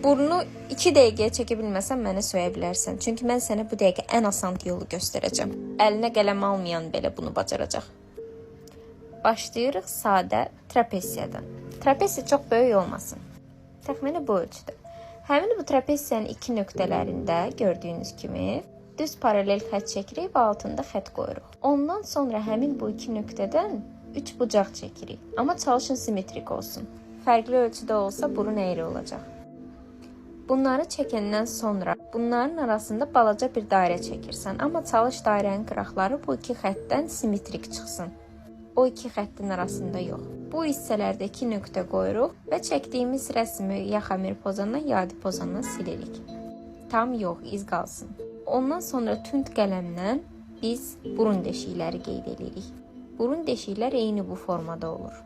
Burnu 2 dəqiqəyə çəkə bilməsən mənə söyə bilərsən. Çünki mən sənə bu dəqiqə ən asan yolu göstərəcəm. Əlinə qələm almayan belə bunu bacaracaq. Başlayırıq sadə trapesiyadan. Trapesiya çox böyük olmasın. Təxmini bu ölçüdə. Həmin bu trapesiyanın iki nöqtələrində gördüyünüz kimi düz paralel xətt çəkirik və altında xətt qoyuruq. Ondan sonra həmin bu iki nöqtədən üç bucaq çəkirik. Amma çalışın simmetrik olsun. Fərqli ölçüdə olsa burun əyri olacaq. Bunları çəkəndən sonra bunların arasında balaca bir dairə çəkirsən. Amma çalış dairənin qıraqları bu iki xəttdən simmetrik çıxsın. O iki xəttin arasında yox. Bu hissələrdə iki nöqtə qoyuruq və çəkdiyimiz rəsmi ya xəmir pozandan, ya adi pozandan silirik. Tam yox, iz qalsın. Ondan sonra tünd qələmlə biz burun deşikləri qeyd edirik. Burun deşiklər eyni bu formada olur.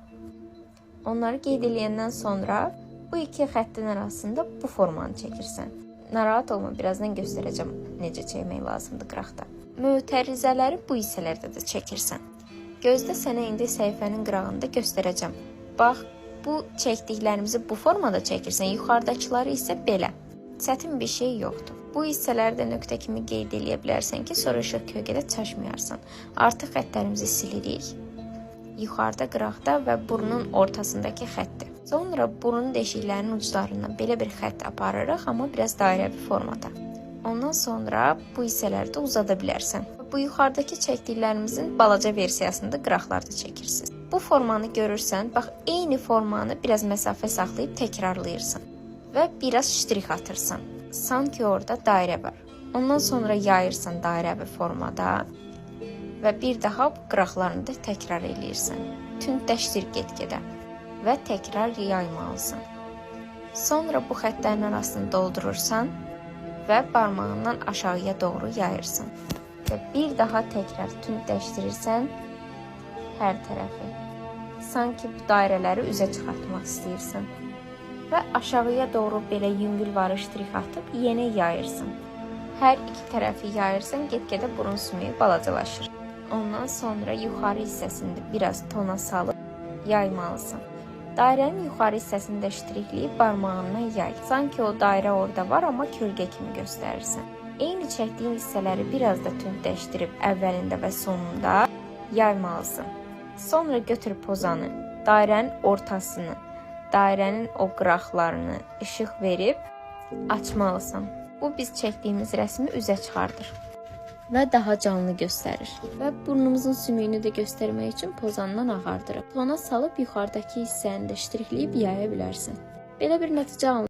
Onları qeyd eləyəndən sonra bu iki xəttin arasında bu formanı çəkirsən. Narahat olma, birazdan göstərəcəm necə çəkmək lazımdır qıraqda. Mötərizələri bu hissələrdə də çəkirsən. Gözdə sənə indi səhifənin qırağında göstərəcəm. Bax, bu çəkdiklərimizi bu formada çəkirsən, yuxarıdakıları isə belə. Çətin bir şey yoxdur. Bu hissələri də nöqtə kimi qeyd eləyə bilərsən ki, sonra işıq kölgədə çaşmayarsan. Artıq xəttlərimizi silirik. Yuxarıda qıraqda və burnun ortasındakı xəttdir. Sonra burun deşiklərinin uclarından belə bir xətt aparırıq, amma biraz dairəvi formada. Ondan sonra bu hissələri də uzada bilərsən. Bu yuxarıdakı çəkdiklərimizin balaca versiyasını da qıraqlarda çəkirsiniz. Bu formanı görürsən, bax eyni formanı biraz məsafə saxlayıb təkrarlayırsan və biraz ştrix atırsan. Sanki orada dairə var. Ondan sonra yayırsan dairəvi formada və bir daha bu qıraqlarını da təkrar eləyirsən. Tündləşdir get-gedə və təkrar yaymalısan. Sonra bu xəttlərin arasını doldurursan və barmağından aşağıya doğru yayırsan. Və bir daha təkrar tündləşdirirsən hər tərəfi. Sanki bu dairələri üzə çıxartmaq istəyirsən. Və aşağıya doğru belə yüngül varı ştrix atıb yenə yayırsan. Hər iki tərəfi yayırsan, get-gedə burun sümüyü balacalaşır. Ondan sonra yuxarı hissəsini biraz tona salıb yaymalısan. Dairənin yuxarı hissəsini də ştrixləyib barmağından yay. Sanki o dairə orada var, amma kölgə kimi göstərirsən. Eyni çəkdiyin hissələri biraz da tündləşdirib əvvəlində və sonunda yaymalısan. Sonra götür pozanı, dairənin ortasını, dairənin o qıraqlarını işıq verib açmalısan. Bu biz çəkdiyimiz rəsmi üzə çıxardır və daha canlı göstərir. Və burnumuzun sümüyünü də göstərmək üçün pozandan ağardırıq. Tona salıb yuxarıdakı hissəni də ştrixləyib yaya bilərsən. Belə bir nəticə alınır.